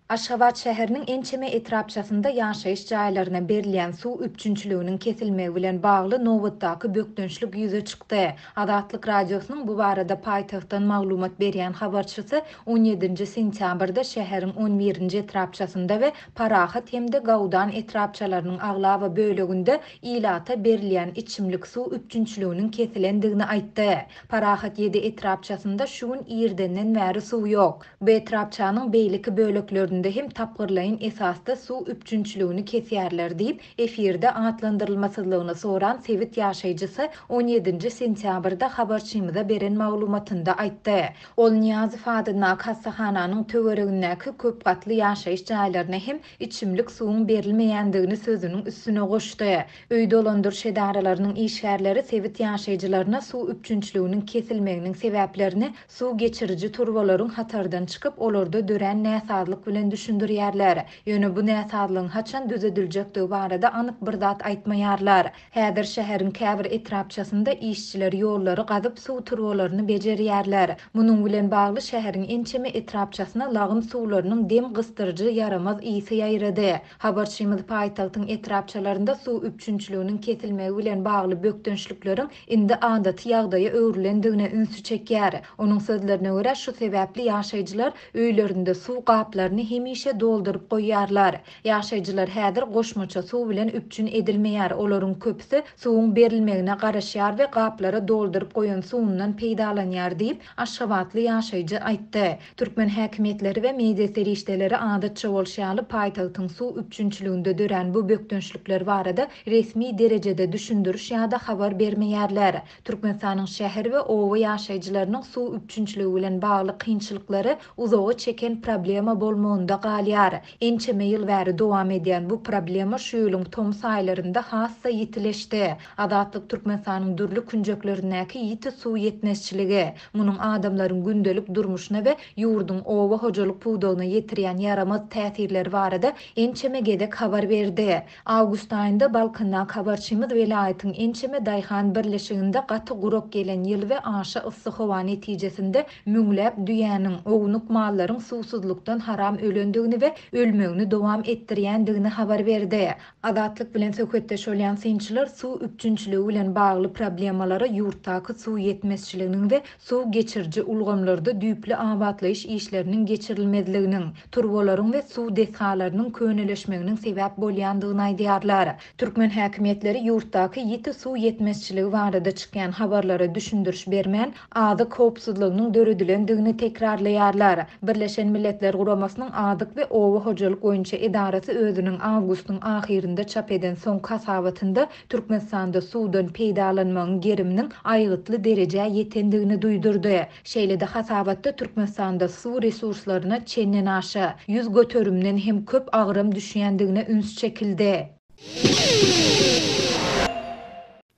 Aşgabat şäheriniň ençeme etrapçasynda ýaşaýyş jaýlaryna berilýän suw üpjünçiliginiň kesilmegi bilen bagly nobatdaky bökdençlik ýüze çykdy. Azatlyk Radiosynyň bu barada paýtagtdan maglumat berýän habarçysy on ýedinji sentýabrda şäheriň on birinji etrapçasynda we Parahat hem-de Gaudan etrapçalarynyň aglaba böleginde ilata berilýän içimlik suw üpjünçiliginiň kesilendigini aýtdy. Parahat ýedi etrapçasynda şu gün irdenden bäri suw ýok. Bu etrapçanyň beýleki böleklerinde hem tapgyrlaýyn esasda suw üpjünçiligini kesýärler diýip, efirde atlandyrylmasyzlygyny soran sebit ýaşaýjysy on ýedinji sentýabrda habarçymyza beren maglumatynda aýtdy. Ol Nyýazow adyndaky hassahananyň töweregindäki köp gatly ýaşaýyş jaýlaryna hem içimlik suwuň berilmeýändigini sözüniň üstüne goşdy. Öý dolandyryş edaralarynyň işgärleri sebit ýaşaýjylaryna suw üpjünçiliginiň kesilmeginiň sebäplerini Suw geçiriji turbalaryň hatardan çykyp, olarda dörän näsazlyk bilen düşündirýärler. Ýöne bu näsazlygyň haçan düzediljekdigi barada anyk bir zat aýtmaýarlar. Häzir şäheriň käbir etrapçasynda işçiler ýollary gazyp, suw turbalaryny bejerýärler. Munuň bilen bagly şäheriň ençeme etrapçasyna lagym suwlarynyň dem gysdyryjy ýaramaz ysy ýaýrady. Habarçymyz paýtagtyň etrapçalarynda suw üpjünçiliginiň kesilmegi bilen bagly bökdençlikleriň indi adaty ýagdaýa öwrülendigine ünsi çekýär. Onuň sözlerine görä, şu sebäpli ýaşaýjylar öýlerinde suw gaplaryny hemişe dolduryp goýýarlar. Ýaşaýjylar häzir goşmaça suw bilen üpjün edilmeýär, olaryň köpüsi suwuň berilmegine garaşýar we gaplara dolduryp goýan suwundan peýdalanýar diýip, aşgabatly ýaşaýjy aýtdy. Türkmen häkimiýetleri we media serişdeleri adatça bolşy ýaly paýtagtyň suw üpjünçiliginde dörän bu bökdençlikler barada resmi derejede düşündiriş ýa-da habar bermeýärler. Türkmenistanyň şäher we oba ýaşaýjylarynyň suw üpjünçiligi bilen bagly kynçylyklary uzaga çeken problema bolmagynda galýar. Ençeme ýyl bäri dowam edýän bu problema şu ýylyň tomus aýlarynda has-da ýitileşdi. Azatlyk Türkmenistanyň dürli künjeklerindäki ýiti suw ýetmezçiligi, munuň adamlaryň gündelik durmuşyna we ýurduň oba hojalyk pudagyna ýetirýän ýaramaz täsirleri barada ençeme gezek habar berdi. Awgust aýynda Balkandaky habarçymyz welaýatyň ençeme daýhan birleşiginde gaty gurak gelen ýyl we aşa yssy howa netijesinde müňläp düýäniň, ownuk mallaryň suwsuzlykdan haram ölendigini we ölmegini dowam etdirýändigini habar berdi. Azatlyk bilen söhbetdeş bolýan synçylar suw üpjünçiligi bilen bagly problemalara ýurtdaky suw ýetmezçiliginiň we suw geçiriji ulgamlarda düýpli abatlaýyş işleriniň geçirilmezliginiň, turbalaryň we suw desgalarynyň könelişmeginiň sebäp bolýandygyny aýdýarlar. Türkmen häkimiýetleri ýurtdaky ýiti suw ýetmezçiligi barada çykýan habarlara düşündiriş bermän, azyk howpsuzlygynyň döredilendigini tekrarlaýarlar. Birleşen Milletler Guramasynyň Azyk we oba hojalyk boýunça edarasy özüniň awgustyň ahyrynda çap eden soňky hasabatynda Türkmenistanda suwdan peýdalanmagyň geriminiň aýgytly derejä ýetendigini duýdurdy. Şeýle-de hasabatda Türkmenistanda suw resurslaryna çendenaşa, 100 göterimden hem köp agram düşýändigine üns çekildi.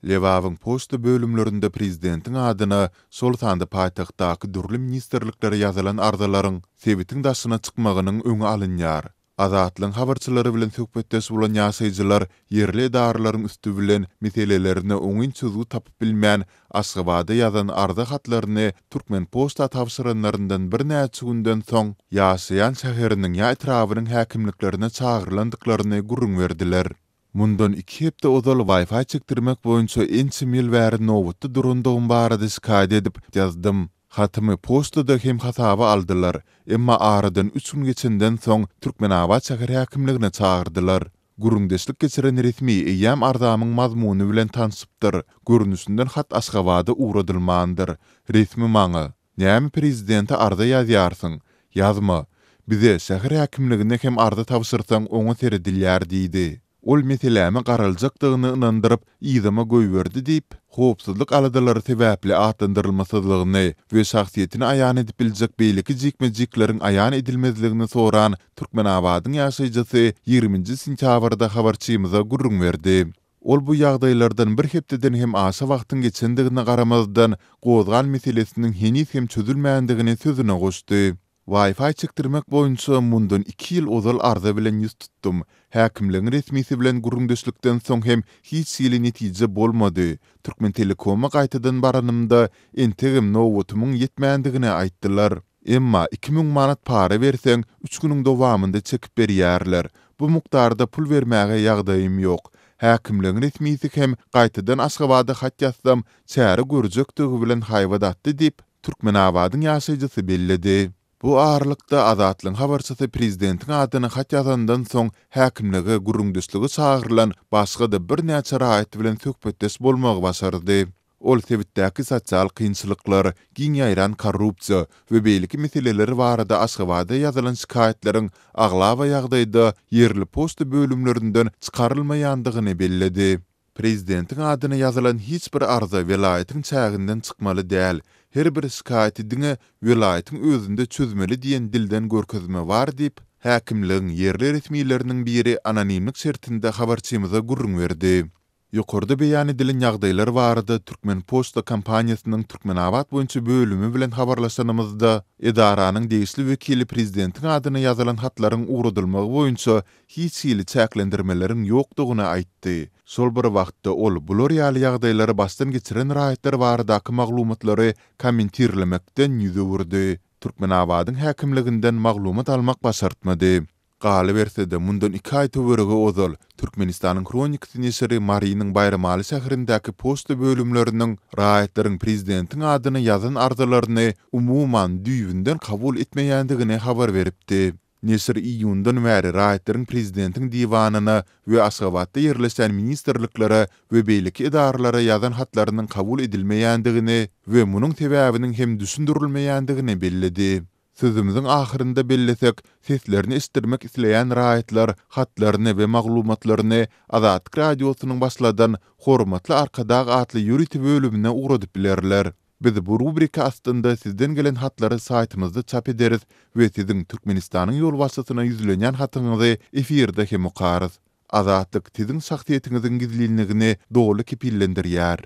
Lebabyň poçta bölümlerinde prezidentiň adyna, şol sanda paýtagtdaky dürli ministrliklere ýazylan arzalaryň sebitiň daşyna çykmagynyň öňi alynýar. Azatlygyň habarçylary bilen söhbetdeş bolan ýaşaýjylar ýerli edaralaryň üsti bilen meselelerine oňyn çözgüt tapyp bilmän, Aşgabada ýazan arza hatlaryny Türkmenpoçta tabşyranlaryndan birnäçe günden soň, ýaşaýan şäheriniň ýa etrabynyň häkimliklerine çagyrylandyklaryny gürrüň berdiler. Mundan iki hepde ozal Wi-Fi çekdirmek boýunça ençeme ýyl bäri nobatda durandygym barada şikaýat edip, ýazdym. Hatymy poçtada hem hasaba aldylar, emma aradan üç gün geçenden soň Türkmenabat şäher häkimligine çagyrdylar. Gürrüňdeşlik geçiren resmi eýýäm arzamyň mazmuny bilen tanşypdyr, görnüşinden hat Aşgabada ugradylmandyr. Resmi maňa, Näme prezidente arza ýazýarsyň? Ýazma. Bize, şäher häkimligine hem arza tabşyrsaň oňa seredilýär diýdi. Ol meseläme garaljakdygyny ynandyryp, yzyma goýberdi diýip, howpsuzlyk aladalary sebäpli atlandyrylmasyzlygyny we şahsyýetini aýan edip biljek beýleki jikme-jikleriň aýan edilmezligini soran Türkmenabadyň ýaşaýjysy ýigriminji sentýabrda habarçymyza gürrüň berdi. Ol bu ýagdaýlardan bir hepdeden hem aşa wagtyň geçendigine garamazdan, gozgan meselesiniň heniz hem çözülmändigini sözüne goşdy. Wi-Fi çekdirmek boýunça mundan iki ýyl ozal arza bilen ýüz tutdum. Häkimligiň resmisi bilen gürrüňdeşlikden soň hem hiç hili netije bolmady. Türkmentelekoma gaýtadan baranymda, entegem nobatymyň ýetmändigini aýtdylar. Emma 2000 manat para berseň, üç günüň dowamynda çekip berýärler. Bu mukdarda pul bermäge ýagdaýym ýok. Häkimligiň resmisi hem gaýtadan Aşgabada hat ýazsam, çäre görjekdigi bilen haýbat atdy diýip, Türkmenabadyň ýaşaýjysy belledi. Bu aralykda, Azatlygyň habarçysy prezidentiň adyna hat ýazandan soň häkimlige gürrüňdeşlige çagyrylan başga-da birnäçe raýat bilen söhbetdeş bolmagy başardy. Ol sebitdäki sosial kynçylyklar, giň ýaýran korrupsiýa we beýleki meseleler barada Aşgabada ýazylan şikaýatlaryň aglaba ýagdaýda ýerli poçta bölümlerinden çykarylmaýandygyny belledi. Prezidentiň adyna ýazylan hiç bir arza welaýatyň çäginden çykmaly däl, her bir şikaýaty diňe welaýatyň özünde çözmeli diýen dilden görkezme bar diýip, häkimligiň ýerli resmileriniň biri anonimlik şertinde habarçymyza gürrüň berdi. Ýokarda beýan edilen ýagdaýlar barada Türkmenpoçta kompaniýasynyň Türkmenabat boýunça bölümi bilen habarlaşanymyzda, edaranyň degişli wekili prezidentiň adyna ýazylan hatlaryň ugradylmagy boýunça hiç hili çäklendirmeleriň ýokdugyny aýtdy. Şol bir wagtda, ol bular ýaly ýagdaýlary başdan geçiren raýatlar baradaky maglumatlary kommentirlemekden ýüz öwürdi. Türkmenabadyň häkimliginden maglumat almak başartmady. Galyberse-de, mundan iki aý töweregi ozal, Türkmenistanyň Hronikasy neşiri Marynyň Baýramaly şäherindäki poçta bölümleriniň raýatlaryň prezidentiň adyna ýazan arzalaryny umuman düýbünden kabul etmeýändigini habar beripdi. Neşir iýundan bäri raýatlaryň prezidentiň diwanyna we Aşgabatda ýerleşýän ministrliklere we beýleki edaralara ýazan hatlarynyň kabul edilmeýändigini we munuň sebäbiniň hem düşündirilmeýändigini belledi. Sözümiziň ahyrynda bellesek, seslerini eşitdirmek isleýän raýatlar hatlaryny we maglumatlaryny Azatlyk Radiosynyň başladan Hormatly Arkadag atly ýörite bölümine ugradyp bilerler. Biz bu rubrika astynda sizden gelen hatlary saýtymyzda çap ederis we siziň Türkmenistanyň ýolbaşçysyna ýüzlenýän hatyňyzy efirde hem okarys. Azatlyk siziň şahsyýetiňiziň gizlinligini doly kepillendirýär.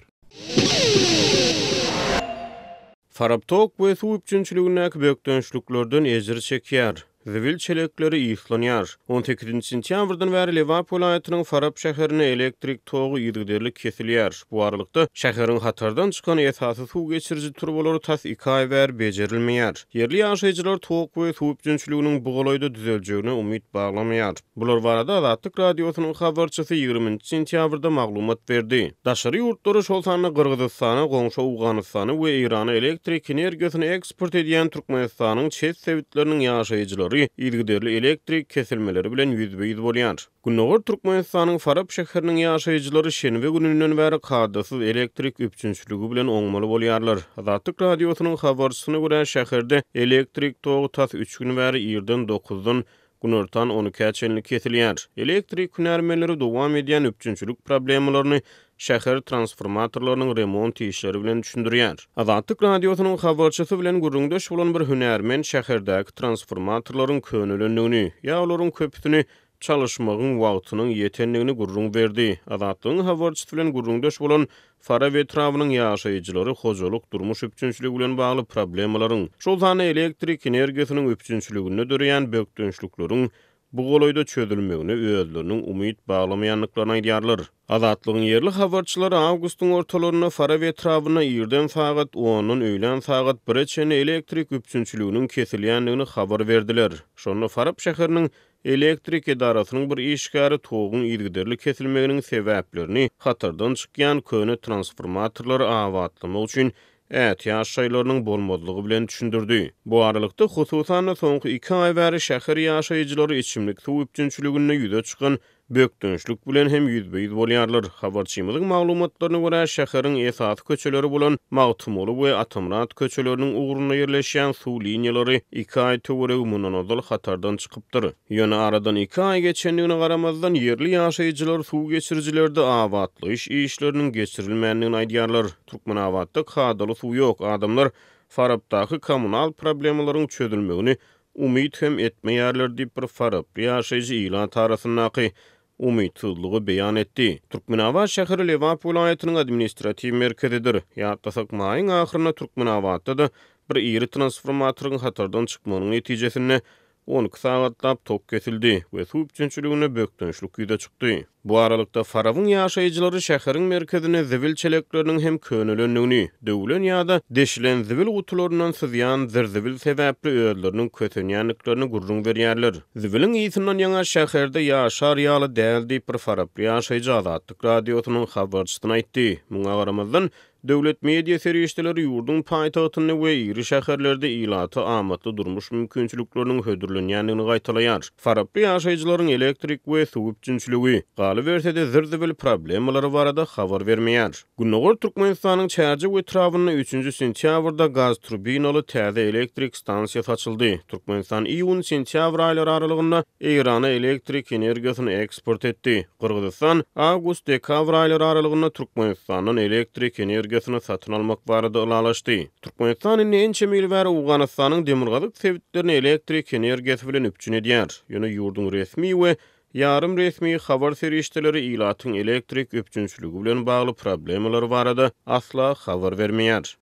Farap tok we suw üpjünçiligindäki bökdençliklerden ejir çekýär. Zibil çelekleri yslanýar. On sekizinji sentýabrdan bäri Lebap welaýatynyň Farap şäherinde elektrik togy yzygiderli kesilýär. Bu aralykda, şäheriň hatardan çykan esasy suw geçiriji turbalary tas iki aý bäri bejerilmeýär. Ýerli ýaşaýjylar tok we suw üpjünçiliginiň bu golaýda düzeljegine umyt baglamaýar. Bular barada Azatlyk Radiosynyň habarçysy ýigriminji sentýabrda maglumat berdi. Daşary ýurtlara, şol sanda Gyrgyzystana, goňşy Owganystana we Eýrana elektrik energiýasyny eksport edýän Türkmenistanyň çet sebitleriniň ýaşaýjylary yzygiderli elektrik kesilmeleri bilen ýüzbe-ýüz bolýar. Gündogar Türkmenistanyň Farap şäheriniň ýaşaýjylary şenbe gününden bäri kadasyz elektrik üpjünçiligi bilen oňmaly bolýarlar. Azatlyk Radiosynyň habarçysyna görä, şäherde elektrik togy tas üç gün bäri irden dokuzdan günortan on ikä çenli kesilýär. Elektrik hünärmenleri dowam edýän üpjünçilik problemalaryny şäher transformatorlarynyň remont işleri bilen düşündirýär. Azatlyk Radiosynyň habarçysy bilen gürrüňdeş bolan bir hünärmen şäherdäki transformatorlaryň könelendigini, ýa olaryň köpüsini çalyşmagyň wagtynyň ýetendigini gürrüň berdi. Azatlygyň habarçysy bilen gürrüňdeş bolan Farap etrabynyň ýaşaýjylary hojalyk-durmuş üpjünçiligi bilen bagly problemalaryň, şol sanda elektrik energiýasynyň üpjünçiliginde döreýän bökdençlikleriň bu golaýda çözülmegine özleriniň umyt baglamaýandyklaryny aýdýarlar. Azatlygyň ýerli habarçylary awgustyň ortalarynda Farap etrabynda irden sagat ondan öýlän sagat bire çenli elektrik üpjünçiliginiň kesilýändigini habar berdiler. Şonda Farap şäheriniň Elektrik edarasynyň bir işgäri toguň yzygiderli kesilmeginiň sebäplerini hatardan çykýan köne transformatorlary abatlamak üçin ätiýaç şaýlarynyň bolmazlygy bilen düşündirdi. Bu aralykda, hususan-da, soňky iki aý bäri şäher ýaşaýjylary içimlik suw üpjünçiliginde ýüze çykan bökdençlik bilen hem ýüzbe-ýüz bolýarlar. Habarçymyzyň maglumatlaryna görä, şäheriň esasy köçeleri bolan Magtymguly we Atamyrat köçeleriniň ugrunda ýerleşýän suw liniýalary iki aý töweregi mundan ozal hatardan çykypdyr. Ýöne aradan iki aý geçendigine garamazdan, ýerli ýaşaýjylar suw geçirijilerde abatlaýyş işleriniň geçirilmändigini aýdýarlar. Türkmenabatda kadaly suw ýok, adamlar Farapdaky kommunal problemalaryň çözülmegini umyt hem etmeýärler diýip, bir faraply ýaşaýjy ilat arasyndaky umytsyzlygy beýan etdi. Türkmenabat şäheri Lebap welaýatynyň administratiw merkezidir. Ýatlasak, maýyň ahyrynda Türkmenabatda-da bir iri transformatoryň hatardan çykmagynyň netijesinde. 12 sagatlap tok kesildi we suw üpjünçiliginde bökdençlik ýüze çykdy. Bu aralykda, Farabyň ýaşaýjylary şäheriň merkezinde zibil çelekleriniň hem könelendigini, döwlen ýa-da deşilen zibil gutularyndan syzýan zir-zibil sebäpli özleriniň kösenýändiklerini gürrüň berýärler. Zibiliň ysyndan ýaňa şäherde ýaşar ýaly däl diýip, bir faraply ýaşaýjy Azatlyk Radiosynyň habarçysyna aýtdy. Muňa garamazdan, Döwlet media serişdeleri ýurduň paýtagtynda we iri şäherlerde ilata amatly durmuş mümkinçilikleriniň hödürlenýändigini gaýtalaýar. Faraply ýaşaýjylaryň elektrik we suw üpjünçiligi, galyberse-de zir-zibil problemalary barada habar bermeýär. Gündogar Türkmenistanyň Çärjew etrabynda üçünji sentýabrda gazturbinaly täze elektrik stansiýasy açyldy. Türkmenistan iýun-sentýabr aýlary aralygynda Eýrana elektrik energiýasyny eksport etdi. Gyrgyzystan awgust-dekabr aýlary aralygynda Türkmenistandan elektrik energiýasyny satyn almak barada ylalaşdy. Türkmenistan indi ençeme ýyl bäri Owganystanyň demirgazyk sebitlerini elektrik energiýasy bilen üpjün edýär. Ýöne ýurduň resmi we ýarym resmi habar serişdeleri ilatyň elektrik üpjünçiligi bilen bagly problemalary barada asla habar bermeýär.